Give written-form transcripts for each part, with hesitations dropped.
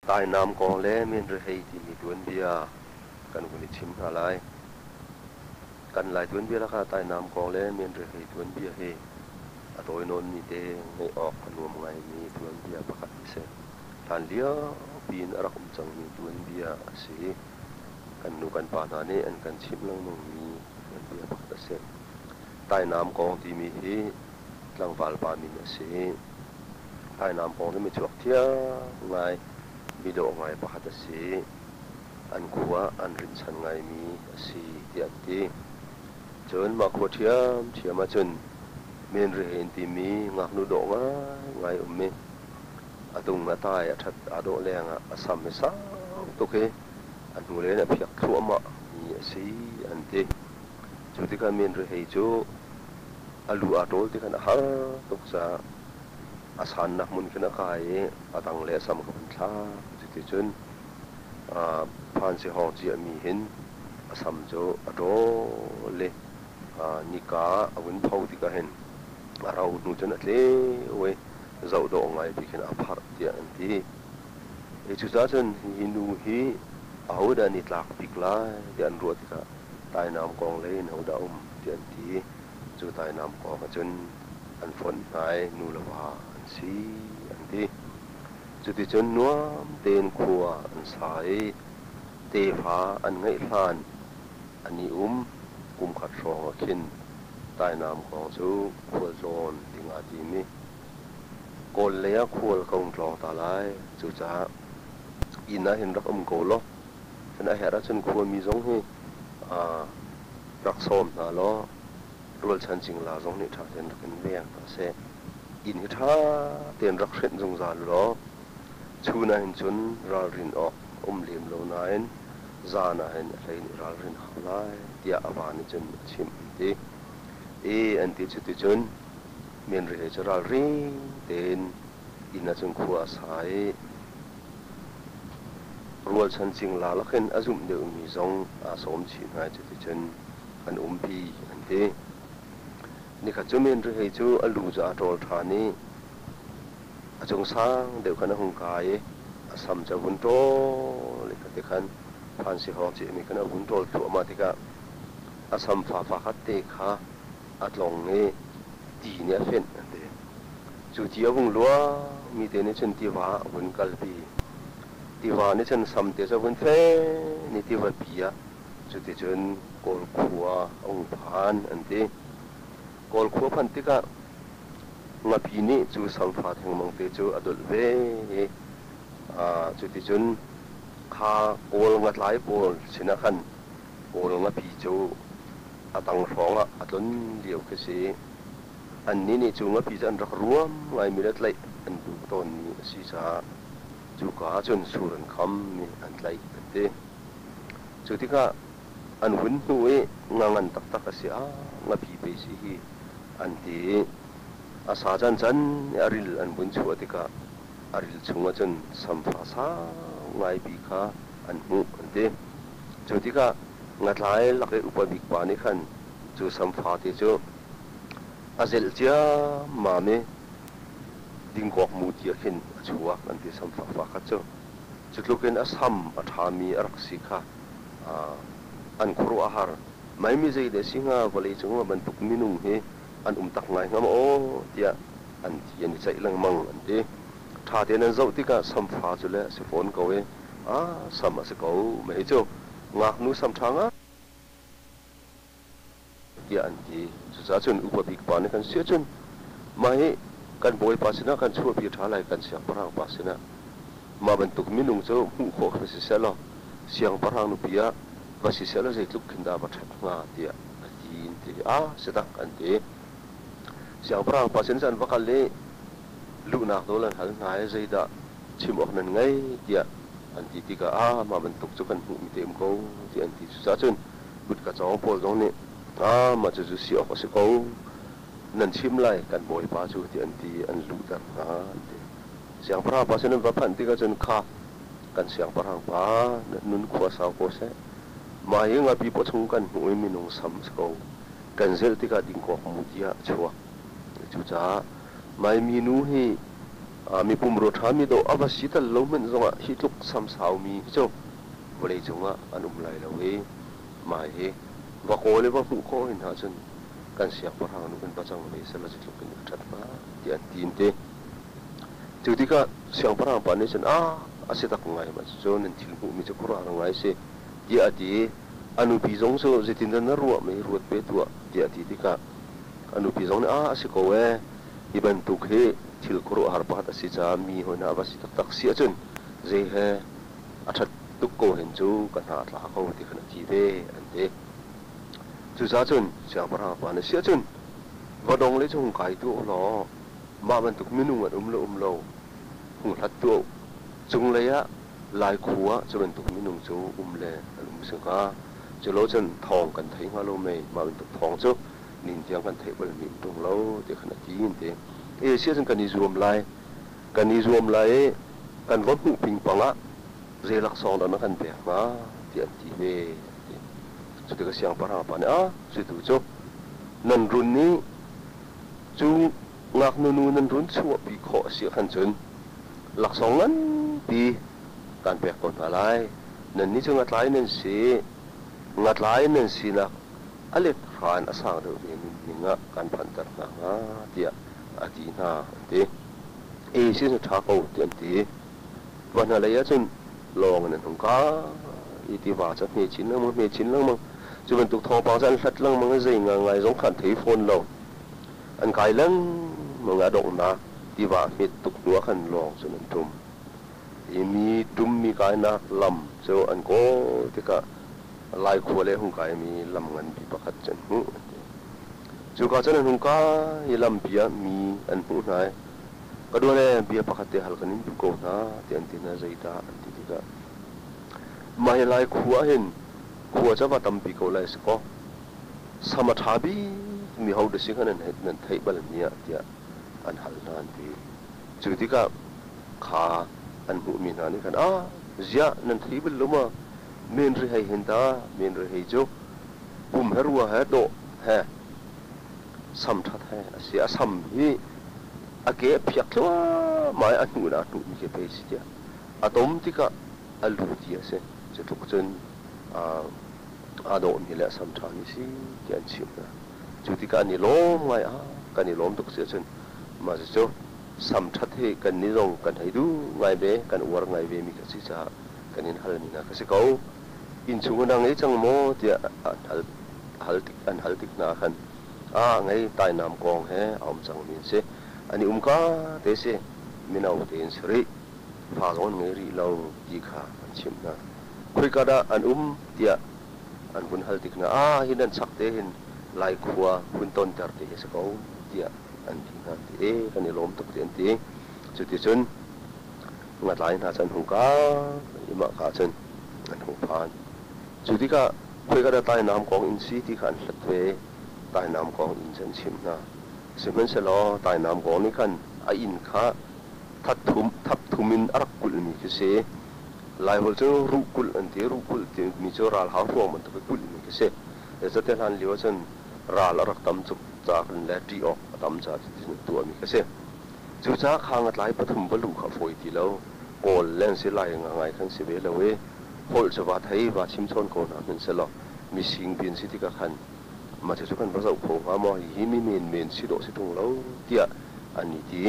Tainam kong le Menrehei timi tuanbia kan vun i chim hna lai. Kan Lai tuanbia lakah Tainam kong le Menrehei tuanbia hi a tawi nawnmi te ngeih awk a nuam ngaimi tuanbia pakhat a si. Hlanlio piin a rak um cangmi tuanbia a si i kan nu kan pa hna nih an kan chimh lengmangmi tuanbia pakhat a si. Tainam kong timi hi tlangval pa min a si i Tainam kong cu michuak thiang ngai, midawh ngai pakhat a si. An khua an rinhchan ngaimi a si tiah an ti. Cun mah khua ṭhiamṭhiam ahcun Menrehen timi ngaknu dawh ngaingai a um i a tung a tai a ṭhat aa dawh lengah a sam hi sau tuk i a hnulei in a phiak thluahmah mi a si an ti. Cu tikah Menrehei cu a lu aa ṭawl ti khan a har tuk caah a sannak hmun khin a kai i a tang le a sam kha vun thlak. Cuticun phansihawng ciahmi hin a sam cu a ṭawl i nika a vun pho tikah hin a ro hnu cun a tleu i zoh dawh ngai bik hin aa pharh tiah an ti. Cucaah cun hi nu hi ahodah an i tlak bik lai tiah an ruah tikah tainam kong lei in hodah a um tiah an ti. Cu tainam kong ahcun an fonh hna i nu le va an si an ti. Cuticun nuam tein khua an sa i tefa an ngeih hlan an i um kum khat hrawng ah khin tainam kong cu khualtlawn ding aa tim i Kawl lei ah khual ka hung tlawng ta lai. Cucaah inn ah hin rak um ko law cun a herh ahcun khuami zong hi rak sawm hna law rualchan cingla zong nih ṭha tein rak in veng hna seh. Inn hi ṭha tein rak hrenh zungzal u law chun ahhin cun ralrin awk a um lem lo nain zan ahhin a hlei nih ralrin a hau lai tiah a va nih cun a chimh an ti. E an ti cuticun Menri he cu ralring tein inn ahcun khua a sa i rualchan cingla lakin a zumh deuhmi zong aa sawm chih hna i cuticun an umpi an ti. Nikhat cu Menrihei cu a lu cu aa ṭawl ṭhan i a cung sang deuh khan a hung kai i a sam cu a vun ṭawl i khati khan phansihawng cehmi khan a vun ṭawl thluahmah tikah a samfa fakhat te kha a tlong i ti nih a fenh an ti. Cu ti a vung luangmi te nih cun tiva ah a vun kalpi. Tiva nih cun samte cu a vun fen i tivapi ah cuticun Kawl khua a hung phan an ti. Kawl khua phanh tikah ngapi nih cu samfa thengmang te cu a dolh ve i cuticun kha Kawl ngatlai pawl sinah khan Kawl ngapi cu a tang hrawng ah a tlon lio khi si. Annih nih cu ngapi cu an rak ruam ngaimi le tlaih an duh tawnmi a si caah cuka ah cun sur an kham i an tlaih an ti. Cu tikah an hun hnu i nga ngan taktak a si ah ngapi pei si hi an ti i a sa cancan i a ril an vun chuah tikah a ril chungah cun samfa sau ngaipi kha an hmuh an ti. Cu tikah ngatlai lak i upa bik pa nih khan cu samfa te cu a zelh ciammam i dingkawk mu tia khin a chuak an ti samfa fa khat cu. Cu tluk in a sam a ṭhami a rak si kha an khuaruah a har. Maimi zeidah a si hnga vawleicung ah bantuk minung hi an um tak ngai hnga maw aw tiah an ti an i ceih lengmang an ti. Ṭha tein an zoh tikah samfa cu le a si fawn ko i ah sam a si ko mei cu ngaknu sam ṭha ngai tiah an ti. Cucaah cun upa bik pa nih kan si ahcun mah hi kan bawipa sinah kan chuahpi ṭha lai, kan siangpahrang pa sinah. Mah bantuk minung cu hmuh khawh khin si sehlaw siangpahrang nupi ah va si sehlaw zeitluk khin dah va ṭhat hnga tiah a ti an ti. Ah si tak an ti. Siangpahrang pa sin cu an va kal i luhnak nawl an hal hna i zeidah chim awk nan ngei tiah an ti tikah ah mah bantuk cu kan hmuhmi te um ko tiah an ti. Cucaah cun kutka cawng pawl zong nih ah mah cucu si awk a si ko nan chim lai kan bawipa cu ti an ti an luhter hna an ti. Siangpahrang pa sin an va phanh tikah cun kha kan siangpahrang pa na nun khua sau ko seh mah hi ngapi paw chung kan hmuh i minung sam si ko kan zelh tikah dingkawk mu tiah a chuak. Cucaah mai minu hi Mi pumrua ṭhami dawh a va si tal lo hmanh zongah hi tluk samsaumi hi cu vawleicung ah an um lai lo i mah hi va kawl i va hmuh khawh hin ahcun kan siangpahrang nu kan va cang ve sehla cu tluk in a ṭhat hnga tiah an ti an ti. Cu tikah siangpahrang pa nih cun, "Ah, a si tak ngai mah cucu nan thil hmuhmi cu khuaruahhar ngai a si," tiah a ti i a nupi zong cu zeitindah na ruah mei ruat ve tuah tiah a ti tikah a nupi zong nih, "Ah, a si ko ee, hi bantuk hi thil khuaruahhar pakhat a si caah mi hawi hna a va si taktak si ahcun zei he a ṭhat tuk ko hen cu ka hna a tla ko ti khan a ti ve," an ti. Cucaah cun siangpahrang pa nih si ahcun va dong le cu hung kai tuah u law mah bantuk minung an um le um lo hung hlat tuah u. Cunglei ah Laikhu ah cu bantuk minung cu um le an um si hnga. Culo cun thawng kan thei hnga lo mei mah bantuk thawng cu nin tiang kan theih balmi um ṭung lo ti khan a ti an ti. E si ahcun kan i zuam lai. Kan i zuam lai i kan va hmuh pingpang ah zei laksawng dah na kan pek hnga ti an ti ve an ti. Cu tikah siangpahrang pa nih ah cutu cu nan run i cu ngaknu nu nan run chuahpi khawh a si ahkhan cun laksawng nganpi kaan pek ko hna lai. Nannih cu ngatlai nan si. Ngatlai nan sinak a let hra in a sang deuhmi nunning ah kan phanhter hna hnga tiah a ti hna an ti. E si cu ṭha ko tiah an ti. Va hna lei ahcun lawng in an hung kai i tiva cu a hme chin lengmang hme chin lengmang. Cu bantuk thawngpang cu an hlat lengmang i zei ngaingai zong kha an thei fawn lo. An kai lengmang i a donghnak tiva a hmet tuk hnu ah khan lawng cun an ṭum. I mi ṭummi kainak lam cu an kawl tikah Laikhua le hung kaimi lam nganpi pakhat cu an hmuh an ti. Cuka cun an hung kai i lampi ah mi an hmuh hna i ka dua le bia pakhat te hal kan in duh ko hna tiah an ti hna. Zeidah an ti tikah mah hi Laikhua ah hin khua cu a va tampi ko lai si kaw sam a ṭha bik mi ho dah si kha nan theih balmi ah tiah an hal hna an ti. Cu tikah kha an hmuhmi hna nih khan ah ziah nan thei bal lo ma Men ri hei hin ta men ri hei cu pum he rua he dawh he sam ṭhat he a si. A sam hi a ke a phiak thluahmah i a hnuh in aa hnuhmi khi pei si tiah a tom tikah a lu ti a si. Cu tluk cun aa dawhmi le a sam ṭhami si tiah an chimh hna. Cu tikah an i lawm ngai. Ah kan i lawm tuk si ahcun mah cucu sam ṭhat hi kannih zong kan hei duh ngai ve, kan uar ngai vemi kha si caah kan in halmi hna ka si ko. Innchung in a ngei cang maw tiah an hal, hal tik, an hal tik hna khan a ngei tainam kong he a um cangmi an si. An i umka te si mino tein si rih. Fa zong an ngei rih lo ti kha an chimh hna. Khoika dah an um tiah an vun hal tik hna ah hin an chak te hin Lai khua hun tonter te hi si ko tiah an ti hna. Ti e kan i lawm tuk ti an ti. Cuticun ngatlai hna cu an hung kai i mahka cun an hung phan. Cu tikah khoika dah tainam kong inn si ti kha an hlat ve. Tainam kong inn cu an chimh hna. Sihmanhsehlaw tainam kong nih khan a inn kha thap thum in a rak kulhmi khi si. Laiholh cu ruhkulh an ti. Ruhkulh timi cu ralhau hruang bantuk i kulhmi khi si. Zeicahtiah hlan lio ahcun ral a rak tam tuk caah khan le ṭih awk a tam caah cutin an tuahmi khi si. Cucaah kha ngatlai pathum va luh kha a fawi ti lo. Kawl le an si lai ngangai khan si ve lo i holh cu va thei va chim chawn ko hna hmanhsehlaw mising bi an si tikah khan mah cucu kan va zoh kho hnga maw hihi mi menmen si dawh si ṭung lo tiah an i ti.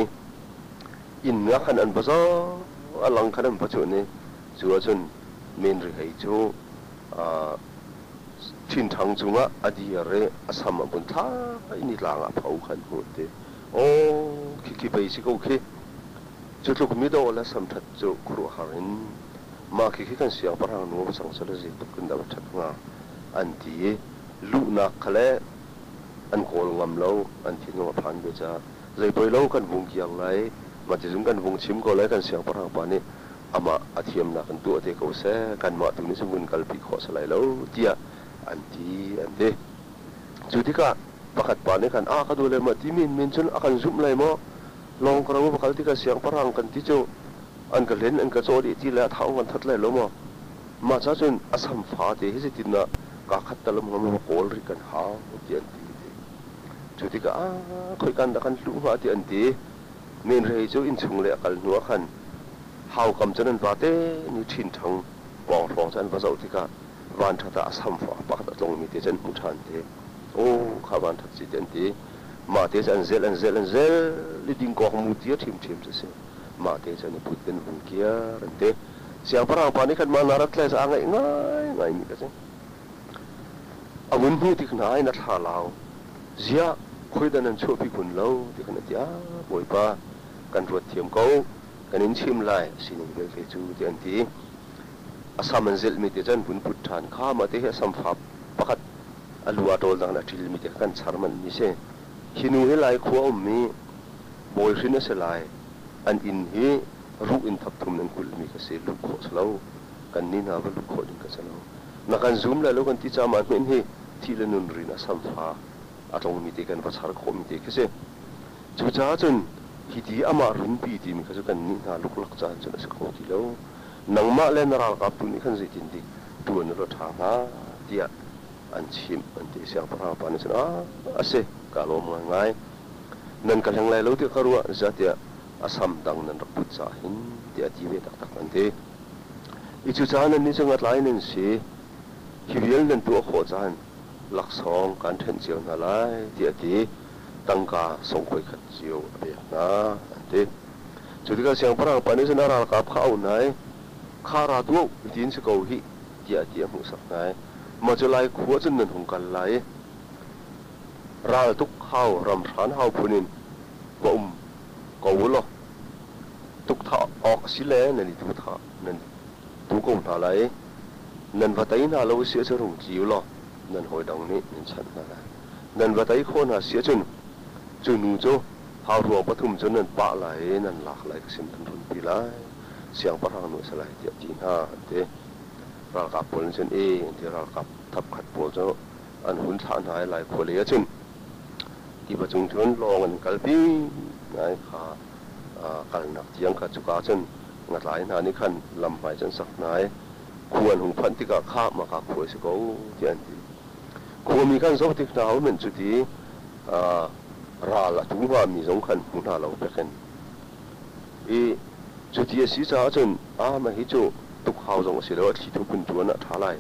Inn ah khan an va zoh a lang khan an va cuanh i cu ahcun menri hei cu ṭhinṭhang cungah a dir i a sam a vun thlak i nitlang ah pho khan hmuh an ti. Aw, khikhi pei si ko khi. Cu tluk midawh le samṭhat cu khuaruahhar in mah khikhi kan siangpahrang nu sang sal zeitluk in dah va ṭhat hnga an ti i luhnak kha le an kawl ngam lo, an thinlung a phan ve caah zei poi lo kan vung kiang lai, mah ti cun kan vung chim ko lai, kan siangpahrang pa nih amah a thiamnak in tuah te ko seh, kanmah tu nih cun vun kalpi khawh si lai lo tiah an ti an ti. Cu tikah pakhat pa nih khan, "Ah, ka duh le mah ti menmen cun a kan zumh lai maw? Lawng ka ro va kal tikah siangpahrang kan ti cu an ka hlen, an ka cawh dih ti le a thau kan that lai lo maw? Mah ca cun a sam fate hi zeitindah kaa khat tal um hnga maw va kawl rih kan hau," ti an ti. Cu tikah, "Ah, khoikan dah kan hluh hnga?" ti an ti. Menrei cu innchung lei a kal hnu ah khan haukam cun an vate nih ṭhinṭhang pawng hrawng cu an va zoh tikah vanṭhat ah a samfa pakhat a tlongmi te cu an hmuh ṭhan te. Aw kha vanṭhat si te an ti. Mah te cu an zelh an zelh an zelh i dingkawk muti a ṭhimṭhim cu a si. Mah te cu an i put in vung kiar an ti. Siangpahrang pa nih khan mah na rat lai cu aa ngaih ngaingaimi ka si. A vun hmuh tik hna in a thlalau. Ziah khuidah nan chuahpi kun lo ti khan a ti. Ah Bawipa kan ruat thiam ko. Kan in chim lai a sining vialte cu tiah an ti. A sam an zilhmi te cu an vun put ṭhan. Kha mah te hi a samfa pakhat a lu aa ṭawl dang in a ṭilmi te kha kan char manhmi si. Hi nu hi Lai khua ummi bawi hrin a si lai. An inn hi ruh in thapthum nan kulhmi ka si. Luh khawh si lo. Kannih hna va luh khawh ding ka si lo. Na kan zum lai lo kan ti caah mah hmenh hi thih le nun rin a samfa a tlongmi te kan va char khawhmi te khi si. Cucaah cun hiti amah runpi timi kha cu kannih hna luklak caan cun a si kho ti lo. Nangmah le na ralkap tu nih khan zeitin dik ṭuan u law ṭha hnga tiah an chimh an ti. Siangpahrang pa nih cun ah a si kaa lawm ngaingai. Nan ka hleng lai lo tiah ka ruah zeicahtiah a sam dang nan rak put caah hin tiah a ti ve taktak an ti. I cucaah nannih cu ngatlai nan si. Hi vial nan tuah khawh caan laksawng kaan ṭhenh cio hna lai tiah a ti. Tangka songkhoi khat cio a pek hna an ti. Cu tikah siangpahrang pa nih cun a ralkap kha a auh hna i, Kha ra tuah u, hitin si ko hih, tiah a ti a hmuhsak hna i, Mah cu lai khua cun nan hung kal lai i raltuk hau ramhran hau phun in va um ko u law tukthah awk a si le nan i tuthah nan tu ko hna lai i nan va tei hna lo a si ahcun rung tli u law nan hawi dang nih nan chanh hna lai. Nan va tei khawh hna si ahcun cu nu cu hauhruang pathum cu nan pah lai i nan lak lai ka sin nan runpi lai. Siangpahrang nu a si lai tiah ti hna an ti. Ralkap pawl nih cun ee an ti. Ralkap thapkhat pawl cu an hun thlah hna i lai khua lei ahcun tiva cung cun lawng an kalpi ngai kha kalnak tiang kha cuka cun ngatlai hna nih khan lamhmai cu an sak hna i khua an hung phanh tikah khah maka khua a si ko tiah an ti. Khuami khan zoh tik hna hau cuti ral a tu hngami zong khan hmu hna lo pekin. I cuti a si caah cun ah mah hi cu tuk hau zong a si lo a thli thu phun ṭuan ah ṭha lai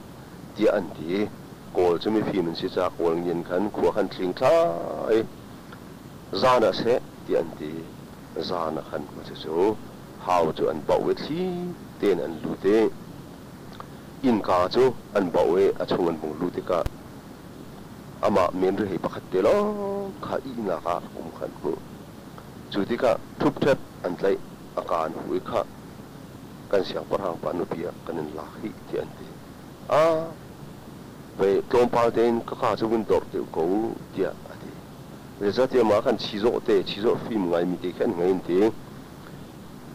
tiah an ti. Kawl cu mifim an si caah Kawl ngian khan khua khan thling thla i zan ah seh tiah an ti. Zan ah khan cucu hau cu an bauh i thli tein an lut i innka cu an bauh i a chung an vung luh tikah amah menrehei pakhat te lawng kha ihnak ah kum kha an hmuh. Cu tikah ṭhupṭhep an tlaih, a ka an huh i khah kan siangpahrang pa nupi ah kan in lak hih tiah an ti. Ah, vei tlawmpal tein ka ka cu vun dorh deuh ko u tiah a ti. Zeicahtiah mah khan chizawh te, chizawh fim ngaimi te khi an ngei an ti.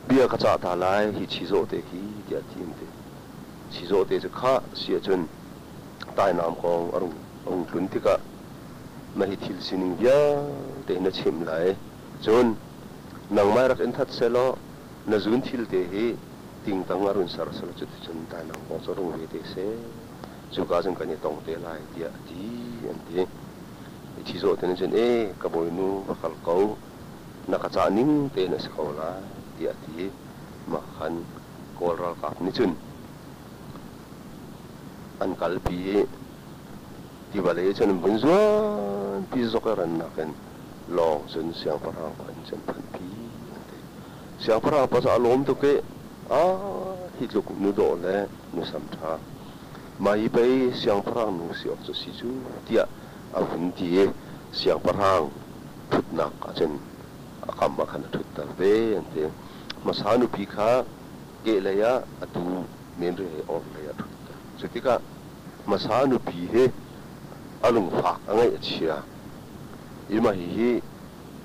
Bia ka cah ta lai hi chizawh te hi tiah a ti an ti. Chizawh te cu khah si ahcun tainam kong a rung, a hung tlun tikah na hi thil sining vialte hi na chimh lai. Cun nangmah rak in that sehlaw na zun thil te hi tingtang ah run ser selaw cuticun tainam kong cu rung ve te seh. Cuka cun kan i tong te lai tiah a ti an ti. I chizawh te nih cun ee ka bawinu va kal ko na ka cah ning tein a si ko lai tiah a ti. Mah khan Kawl ralkap nih cun an kalpi i tiva lei cun an vun zuanpi zok i rannak in lawng cun siangpahrang pa in cun phanhpi an ti. Siangpahrang pa cu a lawm tuk i ah hi tluk nu dawh le nusam ṭha mah hi pei siangpahrang nu si awk cu si cu tiah a vun ti i siangpahrang ṭhutnak ah cun a kam ah khan a ṭhutter ve an ti. Hmasa nupi kha kehlei ah atu menre he orhlei ah a ṭhutter. Cu tikah hmasa nupi hi a lungfak a ngaih a chia. I mah hihi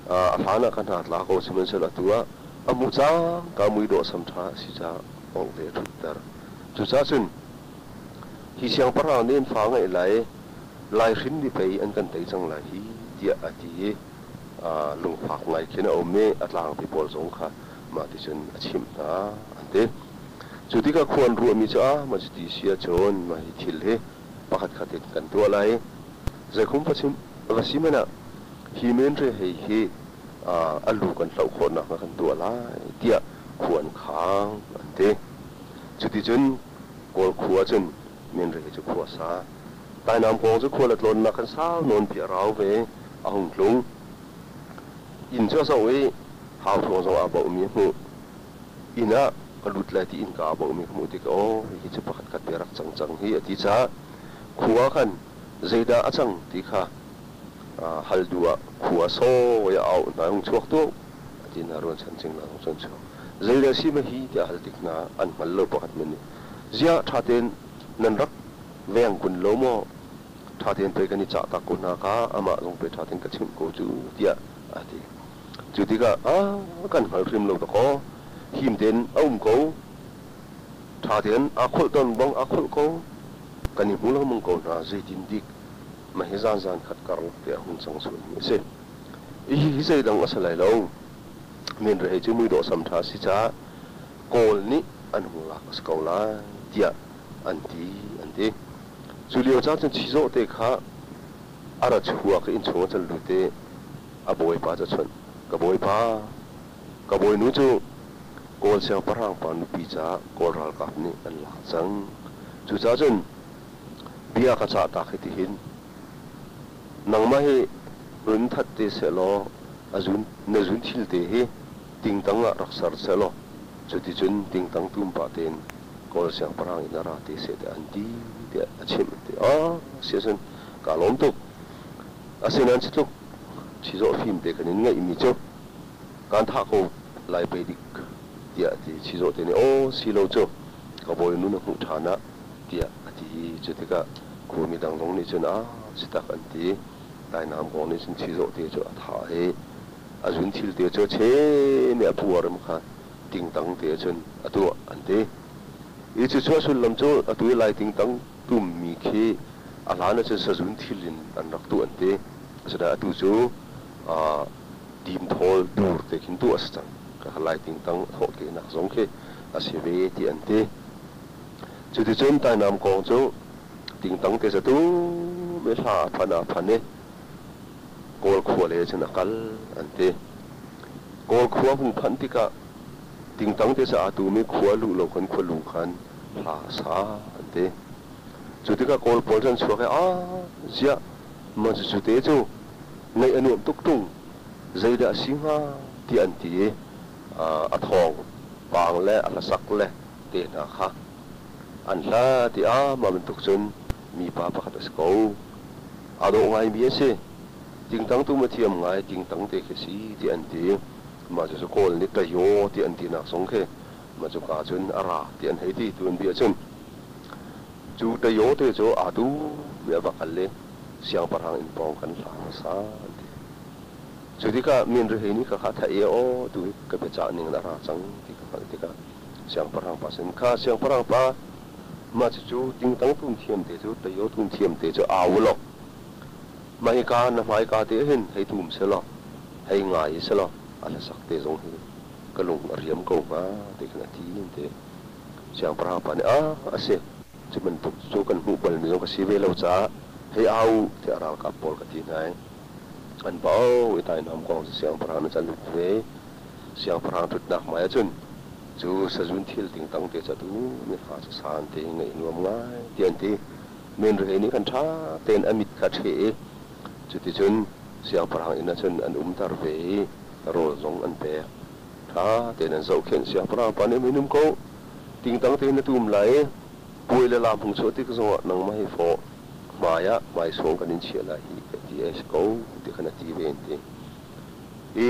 a hlan ah ka hna tla ko sihmanhsehlaw atu ah a hmuh cangka muidawh sam ṭha a si caah orhlei a ṭhutter. Cucaah cun hi siangpahrang nih an fa ngeih lai lai hrin nih pei an kan tei cang lai hi tiah a ti i lungfak ngai khin a um i a tlangpi pawl zong kha mah ti cun a chimh hna an ti. Cu tikah khua an ruahmi cu ah mah cuti si ahcun mah hi thil hi pakhatkhat in kan tuah lai. Zeikhum va chim va si hmanh ah hi menre hei hi A lu kan hloh khawh nakhnga kan tuah lai tiah khua an khang an ti. Cuticun Kawl khua cun Minre cu khua sa. Tainam kong cu khual a tlawnnak kan sau nawn pi a rau ve, a hung tlung. Inn cu a zoh i hauthuang zong aa bohmi a hmuh. Inn ah ka lut lai ti innka aa bohmi ka hmuh tik aw hihi cu pakhatkhat te rak cang cang hi a ti caah khua khan zeidah a cang ti kha hal duh ah khua sawi a auh hna, hung chuak tuah a ti hna. Ruanchan cingla zong cu an chuak. Zeidah si ma hi tiah hal tik hna an hngal lo pakhat men nih. Ziah ṭha tein nan rak veng kun lo maw? Ṭha tein pei kan i cah tak ko hna kha, amah zong pei ṭha tein ka chimh ko cu tiah a ti. Cu tikah ah kan hngal hrim lo dakaw, him tein a um ko, ṭha tein aa kholh tawn bang aa kholh ko, kan i hmu lengmang ko hna, zeitin dik mah hi zan zan khat karlak te a hung cang sualmi a si. Hihi zeidang a si lai lo. Minrehei cu muidawh sam ṭha a si caah Kawl nih an hung lak a si ko lai tiah an ti an ti. Cu lio caan cun chizawh te kha a ra chuak i innchung ah cun lut i a bawipa cu a chawnh. Ka bawipa, ka bawinu cu Kawl siangpahrang pa nupi caah Kawl ralkap nih an lak cang. Cucaah cun bia ka cah tak hi tihin nangmah hi run that te sehlaw a zun na zun thil te hi tingtang ah rak ser sehlaw cuticun tingtang tum pah tein Kawl siangpahrang inn ah ra te seh tiah an ti tiah a chimh an ti. Ah si ahcun kaa lawm tuk. Asinain cutluk chizawh fim te kan in ngeihmi cu kaan thah ko lai pei dik tiah a ti. Chizawh te nih aw si lo cu ka bawinu na hmuh ṭhan ah tiah a ti. Cu tikah khuami dang zong nih cun ah si tak an ti. Tainam kong nih cun chizawh te cu a thah i a zun thil te cu a chem i a puar in kha tingtang te cun a tuah an ti. I cucu a sullam cu atu i Lai tingtang tummi khi a hlan ahcun sazun thil in an rak tuah an ti. Asinain atu cu timthawl dur te khin tuah a si cang. Kha Lai tingtang a thawhkehnak zong khi a si ve ti an ti. Cuticun Tainam kong cu tingtang te cu tum i hla a phan a phan i Kawl khua lei cun a kal an ti. Kawl khua hung phanh tikah tingtang te cu aa tum i khua luh lo khan khualu khan hla a sa an ti. Cu tikah Kawl pawl cu an chuak i aa ziah mah cucu te cu ngaih a nuamh tuk ṭung, zeidah a si hnga tiah an ti i a thawng paang le a hlasak le te hna kha an hlat i aa mah bantuk cun mipa pakhat a si ko. Aa dawh ngaimi a si. Tingtang tum a thiam ngai, tingtang te khi si tiah an ti. Mah cucu Kawl nih tayaw ti an tinak zong khi mah cuka cun a ra ti an hei ti tuanbia cun. Cu tayaw te cu aa duhmi a va kal i siangpahrang inn pawng kan hla hmasa an ti. Cu tikah minrihei nih ka kha theih i aw tu hi ka biacah ning in a ra cang ti ka hngalh tikah siangpahrang pa sin kha siangpahrang pa mah cucu tingtang tum thiam te cu tayaw tum thiam te cu au law mah hika na hmaika te hin hei tum selaw hei ngai selaw a hlasak te zong hi ka lung a riam ko hnga ti khin a ti an ti. Siangpahrang pa nih ah a si cu bantuk cu kan hmuh balmi zong ka si ve lo caah hei au tiah ralkap pawl ka ti hna i an bau i tainam kong cu siangpahrang nih can lut ve. Siangpahrang ṭhutnak hmai ahcun cu sazun thil tingtang te cu atu mi hla cu san te ngaih nuam ngai ti an ti. Menrehei nih khan ṭha tein a mit kha a ṭheh i cuticun siangpahrang inn ah cun an umter ve i rawl zong an pek. Ṭha tein an zohkhenh. Siangpahrang pa nih minum ko, tingtang tein na tum lai i puai le laam hung chuah tik zongah nangmah hi fawh hmai ah hmaisawng kan in chiah lai hi ka ti a si ko ti khan a ti ve an ti. I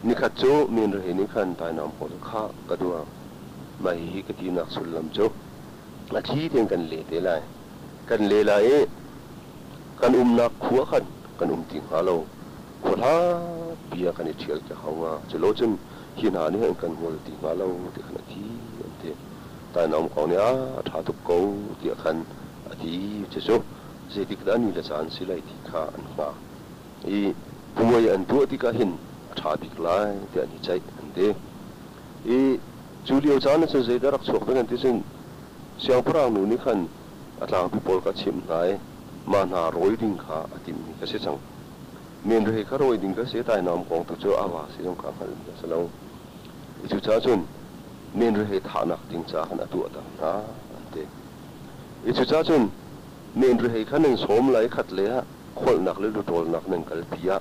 nikhat cu menrehei nih khan tainam pawl cu khah ka duak. Mah hihi ka tinak sullam cu a thli tein kan le te lai. Kan le lai i kan umnak khua khan kan um ti hnga lo. Khua hlat bia kan i ṭhial te hau hnga. Culo cun hi hna nih an kan ngol ti hnga lo ti khan a ti an ti. Tainawm kong nih a ṭha tuk ko tiah khan a ti. Cucu zeitik dah ni le caan si lai ti kha an hngak. I puai an tuah tikah hin a ṭha bik lai tiah an i ceih an ti. I cu lio caan ah cun zeidah rak chuak ve kan ti cun siangpahrang nu nih khan a tlangpi pawl kha a chimh hna i mah hna rawi ding kha a timhmi kha si cang. Menre kha rawi ding kha si, tainawm kong tu cu a va si zong kha hngalhmi a si lo. Cucaah cun menre thahnak ding caah khan a tuahter hna, an ti. Cucaah cun menre kha nan sawm lai khatlei ah kholhnak le lutawlnak nan kalpi ah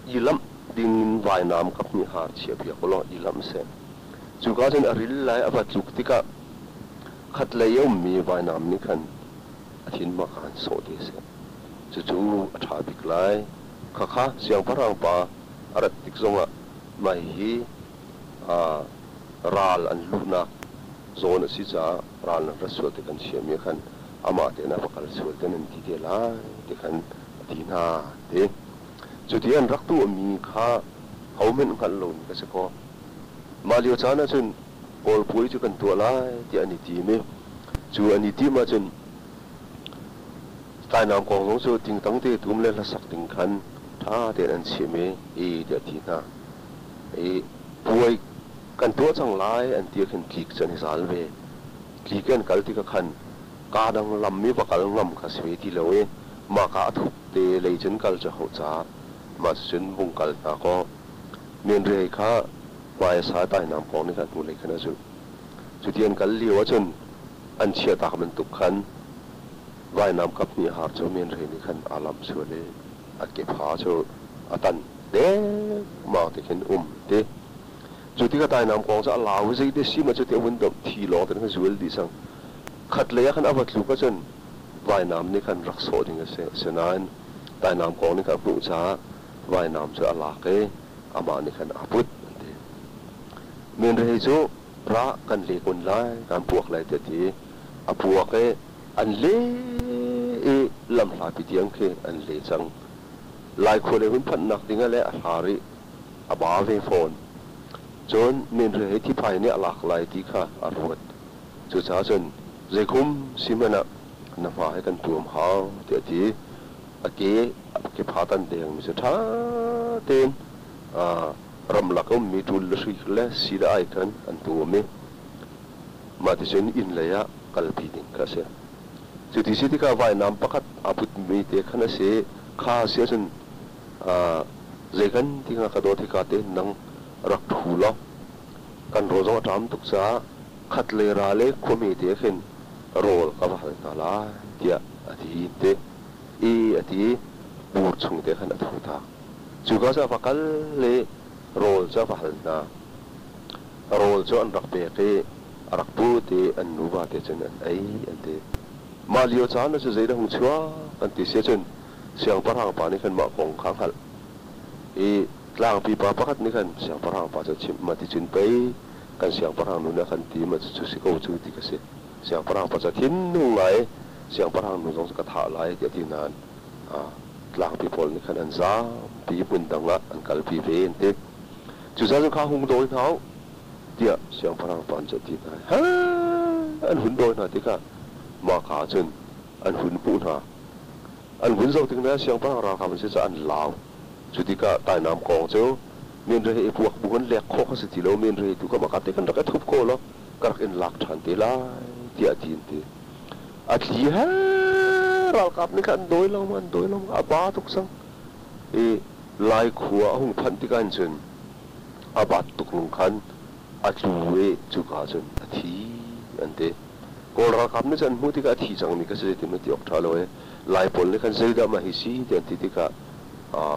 i lamh dingin vainam kaphnih haar chiahpiak u law i lamh seh. Cuka cun a ril lai a va tluk tikah khatlei a ummi vainam nih khan a thinhma kha han sawh te seh. Cucu a ṭha bik lai. Khakha siangpahrang pa a rat tik zongah mah hihi ral an luhnak zawn a si caah ral nan rat sual ti kan chiahmi ah khan amah tein a va kal sual te nan ti te lai ti khan a ti hna ti. Cuti an rak tuahmi kha hohmanh hngalh lomi ka si kaw mah lio caan ahcun Kawl puai cu kan tuah lai tiah an i tim i cu an i tim ahcun Tainam kong zong cu tingtang te tum le hlasak ding khan ṭha tein an chim i i tiah a ti hna. I puai kan tuah cang lai an ti ah khin tlik cu an i zal ve. Tlik an kal tikah khan kaa dang lam i va kal ngam kha si ve ti lo i mahka a thup te lei cun kal cu hauh caah mah cucun vung kal hna kaw Menrei kha hmai a sa tainam kong nih khan hnulei khan a zulh. Cuti an kal lio ahcun an chiahtak bantuk khan vainam kaphnih har cu menrei nih khan aa lamh sual i a kepha cu a tan dengmang ti khin um ti. Cu tikah tainam kong cu a lau i zei te si ma cu ti a vun domh thi lawng te khan zual dih cang. Khatlei ah khan a va tluk ahcun vainam nih khan rak sawh ding a si. Asinain tainam kong nih khan a hmuh caah vainam cu a lak i amah nih khan aa put an ti. Menrei cu ra kan le kun lai, kan puak lai tiah ti. A puak i an le i lamhlapi tiang khi an le cang. Lai khua lei hun phanhnak ding ah le a hla rih, a ba ve fawn. Cun menrei he thiphai nih a lak lai ti kha a ruat. Cucaah cun zeikhum si hmanh ah na hma he kan tuam hau tiah a ti. A ke a kepha tan dengmi cu ṭha tein ramlak a ummi ṭul le hri le si le ai khan an tuam i mah ticun inn lei ah kalpi ding kha a si. Cuti si tikah vainam pakhat aa putmi te khan a si. Kha si ahcun zei kan ti hnga ka dawt hika te nang rak ṭhu law kan rawl zong a ṭam tuk caah khat le ra le khuami te khin rawl ka va hal hna lai tiah a ti te i a ti i bur chung te khan a thu tak. Cuka cu a va kal i rawl cu a va hal hna. Rawl cu an rak pek i a rak put i an nuva te cun an ei an ti. Mah lio caan cu zeidah hung chuak an ti si ahcun siangpahrang pa nih khan mah kong kha a hngalh i tlangpi pa pakhat nih khan siangpahrang pa cu a chimh, mah ti cun pei kan siangpahrang nu nih a kan ti ma cucu si ko cu ti ka si. Siangpahrang pa cu a thinhung ngai i siangpahrang nu zong cu ka thah lai tiah a ti nain tlangpi pawl nih khan an zaampi hmun dang ah an kalpi ve an ti. Cucaah cun kha hung dawi hna u tiah siangpahrang pa cu a ti hna i an hun dawi hna tikah mahka ah cun an hun hmuh hna. An hun zoh tik hna siangpahrang ralkap an si caah an lau. Cu tikah tainam kong cu menre i puak bu in lek khawh kha si ti lo menre tu kha mahka te khan rak i thup ko law ka rak in lak ṭhan te lai tiah a ti an ti. A thli he ralkap nih khan an dawi lengmang an dawi lengmang a ba tuk cang. I Lai khua a hung phanh tikah hin cun a bat tuk nung khan a tlu i cuka cun a thi an ti. Kawl ralkap nih cun an hmuh tikah a thi cangmi kha si zeitin ti awk ṭha lo i Lai pawl nih khan zeidah mah hi si ti an ti tikah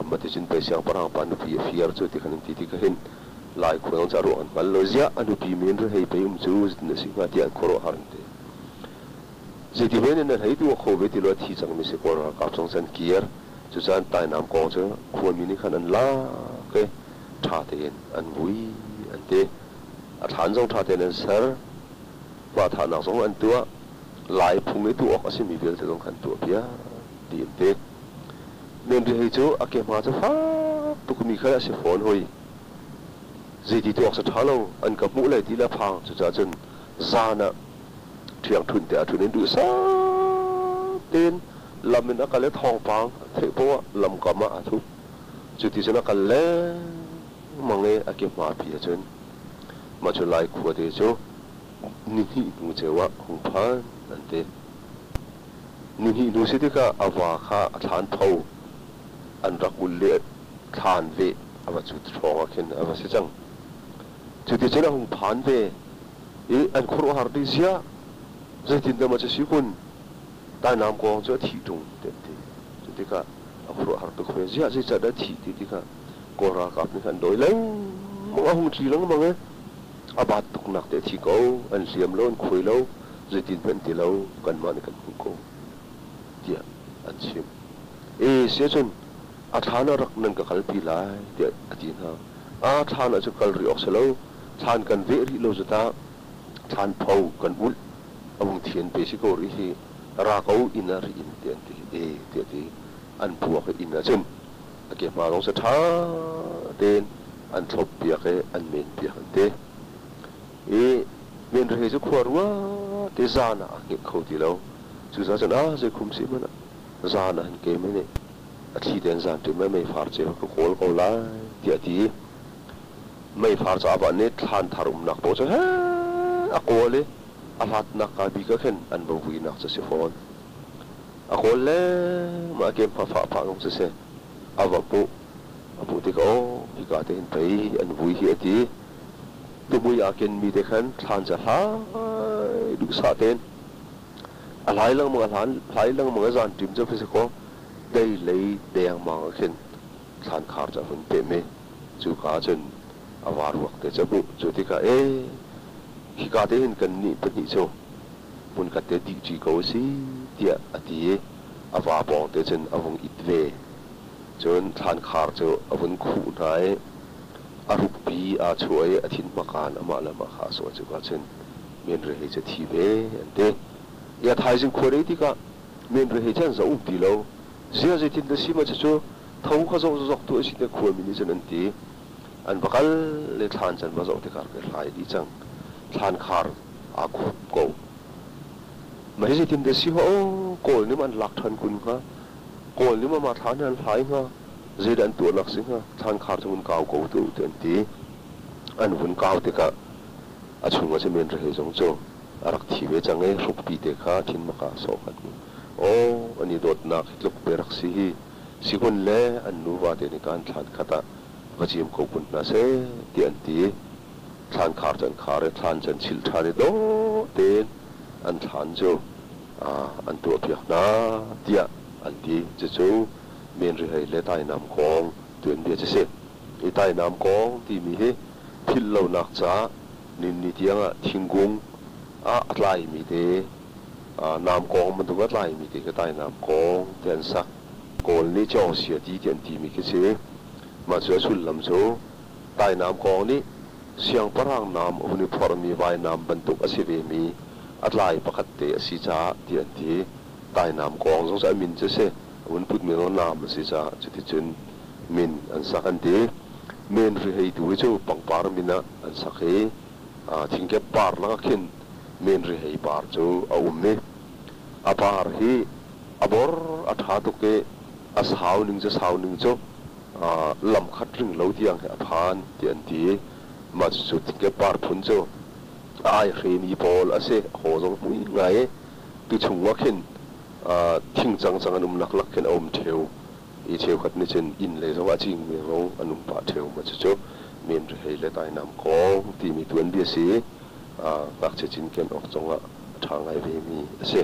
maticun pei siangpahrang pa nupi a fir cu ti khan an ti tikah hin Lai khua zong cu a ruang an hngal lo. Ziah a nupi men ri hei pei um cu zeitin a si hnga tiah an khuaruahhar an ti. Zeiti men in an hei tuah kho ve ti lo a thi cangmi si Kawl ralkap zong cu an kir. Cucaah tainam kong cu khuami nih khan an lak i ṭha tein an vui an ti. A thlan zong ṭha tein an ser. Hmathahnak zong an tuah. Lai phung i tuah awk a simi vialte zong kha an tuahpiak ti an ti. Menrihei cu a kehma cu fak tukmi kha a si fawn hoi. Zeiti tuah awk cu ṭha lo, an ka hmuh lai ti le a phang. Cucaah cun zan ah ṭhiangṭhunh te ah ṭhun in duhsah tein lam in a kal i thawngpang theih poah ah lamkam ah aa thup. Cuti cun a kal lengmang i a ke hmapi ahcun mah cu Lai khua te cu nihnih hnu ceu ah hung phan an ti. Nihnih hnu si tikah a va kha a thlan tho. An rak ulh le thlaan veh a va cut hrawng ah khin a va si cang. Cuticun a hung phan ve i an khuaruahhar dih ziah. Zeitindah maw cu si kun? Tainam kawng cu a thih ṭung ti an ti. Cu tikah a khuaruahhar tuk ve. Ziah zeicahdah a thih ti tikah Kawl ralkap nih khan an dawi lengmang, a hung tli lengmang i a baat tuknak te a thi ko. An hliam lo, an khuai lo, zeitin hmanh ti lo, kanmah nih kan hmuh ko tiah an chim. E si ahcun a thlaan ah rak nan ka kalpi lai tiah a ti hna. A thlaan ah cun kal rih awk si lo, thlaan kan veh rih lo cu tah thlaan pho kan ulh a vung thian pe si ko rih hi ra ko inn ah ri in tiah an ti. E tiah ti an puak i inn ah cun a ke hma zong si ṭha tein an thlop piak i an men piak an ti. I menrehei cu khua rua te zan ah a hngilh kho ti lo. Cucaah cun a zei khum si hmanh ah zan ah hin keimah nih a thli tein zan ṭim ah meifar ceu ka kawl ko lai tiah a ti i meifar ca ah nih thlan thar umnak paoh cu heh a kawl i a hlatnak ka bik ah khin an va vuinak cu a si fawn. A kawl lengmang a ke hma fah phah zong siseh a va hmuh. A hmuh tikah aw hika te hin pei an vui hi a ti. Tumui aa kenmi te khan thlan cu a hlai duhsah tein a hlai lengmang a hlai lengmang a zan ṭim cu va si kaw dei lei dengmang ah khin thlan khar cu a hun pem i cuka ah cun a va ruak te cu a hmuh. Cu tikah ee hika te hin kannih pahnih cu hmunkhat te dihṭi ko a si tiah a ti i a va pawng te cun a vung it ve. Cun thlan khar cu a vun khuh hna i a rukpi aa chuah i a thin hmakaan amah le amah kha a sawh. Cuka cun menrehei cu a thi ve an ti. I a thaizing khua dei tikah menrehei cu an zoh um ti lo. Zia zeitin dah si ma cucu tho kha zoh zok tu a si tiah khuami nih cun an ti. An va kal le thlan can va zoh tikah ka hlai dih cang. Thlan khar aa khup ko. Mah hi zeitin dah si hnga aw Kawl nih ma an lak ṭhan kun hnga? Kawl nih ma mah thlan hi an hlai hnga? Zeidah an tuahnak si hnga? Thlan khar cu vun kau ko tu tiah an ti. An vun kau tikah a chung ah cun menrehei zong cu a rak thi ve cang i hrukpi te kha thinmak ah a sawh kha an hmuh. Aw an i dawtnak hi tluk pe rak si hi sihun le an nuva te nih kaan thlan khat ah va ciam ko kun hna seh tiah an ti. Thlan khar cu an khar i thlan cu an chilh ṭhan i dawh tein an thlan cu an tuahpiak hna tiah an ti. Cucu menrihei le tainam kong tuanbia cu a si. Hi tainam kong timi hi philh lonak caah ninni tiangah thingkung ah a tlaimi te nam kong bantuk a tlaimi te khi tainam kong ti an sak. Kawl nih cawngsia ti ti an timi khi si. Mah cu a sullam cu tainam kong nih siangpahrang nam a hun i phorhmi vainam bantuk a si vemi a tlai pakhat te a si caah ti an ti. Tainam kong zong cu a min cu a si. A hun putmi zong nam a si caah cuticun min an sak an ti. Men riheitu hi cu pangpar min ah an sak i thingkep par lakah khin men rihei par cu a um i a par hi a bor a ṭha tuk i a sau ning cu sau ning cu lam khat ring lo tiang hi a phan ti an ti. Mah cucu thingkep par phun cu a aihremi pawl a si. A haw zong hmui ngai i tuchung ah khin thing cangcang an um laklak khin a um ṭheo. I cheukhat nih cun inn lei zongah a cingmi zong an um pah ṭheo. Mah cucu men rihei le tainam kong timi tuanbia si. Ngakchia cinken awk zongah a ṭha ngai vemi a si.